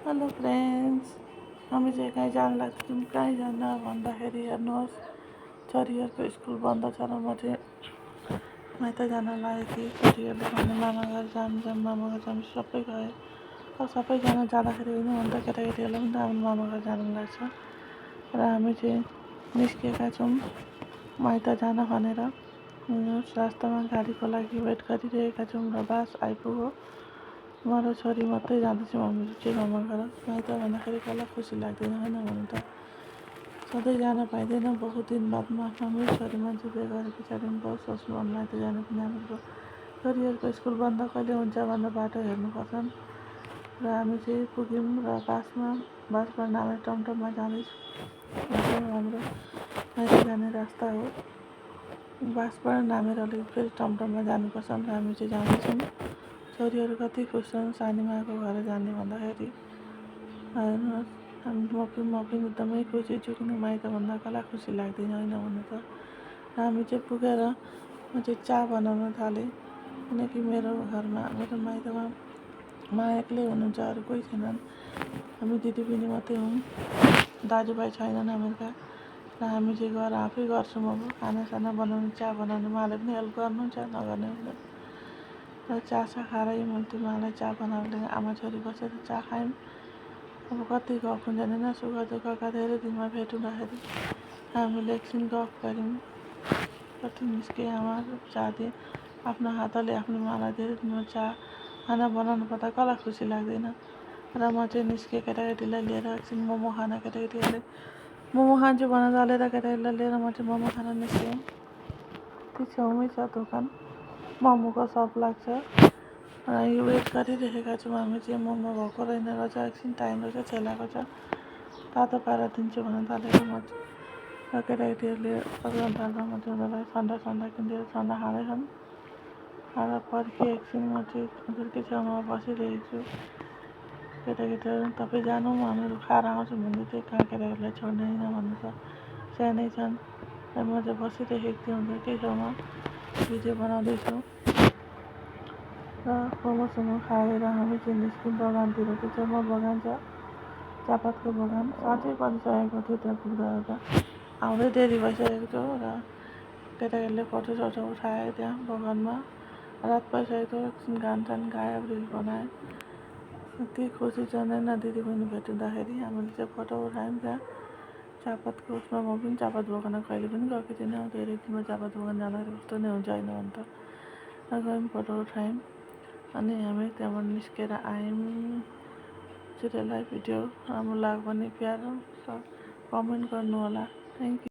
Hello friends, हामी चाहिँ कहीँ जान लाग्छौँ। कहीँ जान भन्दाखेरि हेर्नुहोस्, छोरीहरूको स्कुल बन्द छ र म चाहिँ माइत जान लागेको थिएँ। छोरीहरूले भने मामा घर जाऊँ मामा घर जाऊँ, सबै गए। अब सबैजना जाँदाखेरि होइन भने त केटाकेटीहरूलाई पनि त आफ्नो मामा घर जानु लाग्छ र हामी चाहिँ निस्केका छौँ माइत जान भनेर। रास्तामा गाडीको लागि वेट गरिरहेका छौँ र बस आइपुग्यो। म र छोरी मात्रै जाँदैछौँ हाम्रो चाहिँ मामा घर। माइत भन्दाखेरि कसलाई खुसी लाग्दैन होइन भने त सधैँ जान पाइँदैन। बहुत दिन बादमा हामी छोरी मान्छे बिहे गरे पछाडि बहुत सोच्नु मन माइत जाने पनि हाम्रो छोरीहरूको स्कुल बन्द कहिले हुन्छ भनेर बाटो हेर्नुपर्छ र हामी चाहिँ पुग्यौँ र बसबाट नामेर टमटममा जाँदैछौँ। हाम्रो माइत जाने रास्ता हो। बसबाट नामेर अलिक फेरि टमटममा जानुपर्छ र हामी चाहिँ जाँदैछौँ। छोरीहरू कति खुस छन् सानीमाको घर जाने भन्दाखेरि। हेर्नुहोस्, म पनि एकदमै खुसी छु, किन माइत भन्दा कसलाई खुसी लाग्दैन होइन भने त। हामी चाहिँ पुगेर म चाहिँ चिया बनाउन थालेँ, किनकि मेरो घरमा मेरो माइतमा मा एक्लै हुनुहुन्छ, अरू कोही छैनन्। हामी दिदीबहिनी मात्रै हौँ, दाजुभाइ छैनन् हामीहरूका र हामी चाहिँ गएर आफै गर्छौँ। अब खानासाना बनाउनु, चिया बनाउनु उहाँले पनि हेल्प गर्नुहुन्छ, नगर्ने हुँदैन। र चिया खाएरै मैले उहाँलाई चिया बनाएर ल्याएँ। आमा छोरी बसेर चिया खायौँ। अब कति गफ हुँदैन होइन, सुख दुःखका धेरै दिनमा भेट हुँदाखेरि हामीले एकछिन गफ गऱ्यौँ। कति निस्के आमा चिया दिए, आफ्नो हातले आफ्नो मालाई धेरै दिनमा चिया खाना बनाउनु पर्दा कसलाई खुसी लाग्दैन। र म चाहिँ निस्केँ केटाकेटीलाई लिएर एकछिन मोमो खान। केटाकेटीहरूले मोमो खान्छु भनेर दलेर केटाकेटीलाई लिएर म चाहिँ मोमो खान निस्केँ। त्यो छेउमै छ दोकान, मोमोको सप लाग्छ र यो वेट गरिरहेका छौँ। हामी चाहिँ मोमो भएको रहेन रहेछ, एकछिन टाइम रहेछ, चलाएको छ, तातो पारेर दिन्छु भनेर दलेर म र केटाकेटीहरूले अरू अन्तालमा म चाहिँ उनीहरूलाई सन्डा किनिदिएर सन्डा खाँदैछन्। खाएर पर्खेँ एकछिन, म चाहिँ उनीहरूकै छेउमा बसिरहेको छु। केटाकेटीहरू तपाईँ जानु, हामीहरू खाएर आउँछौँ भन्दै थियो। कहाँ केटाकेटीलाई छोड्ने होइन भन्नु त, सानै छन् र म चाहिँ बसिरहेको थिएँ उनीहरूकै छेउमा भिडियो बनाउँदैछु। र मोमोसोमो खाएर हामी चाहिँ निस्क्यौँ बगानतिर। त्यो छेउमा बगान छ, चियापत्तको बगान। साँझै परिसकेको थियो त्यहाँ पुग्दा ओर्दा, आउँदै देरी भइसकेको थियो र केटाकेटीले फोटोसोटो उठाए त्यहाँ बगानमा। रात परिसकेको थियो, एकछिन गानसान गायो, रिल बनाए। यति खुसी छन् होइन दिदीबहिनी भेट हुँदाखेरि। हामीले चाहिँ फोटो उठायौँ त्यहाँ चियापत्तको उसमा। म पनि चियापत्त बगान कहिले पनि गएको थिइनँ, धेरै दिनमा चियापत्त बगान जाँदाखेरि कस्तो नै हुन्छ होइन भने त। गयौँ, फोटो उठायौँ अनि हामी त्यहाँबाट निस्केर आयौँ। त्यसलाई भिडियो राम्रो लाग्यो भने प्यारो कमेन्ट गर्नु होला। Thank you.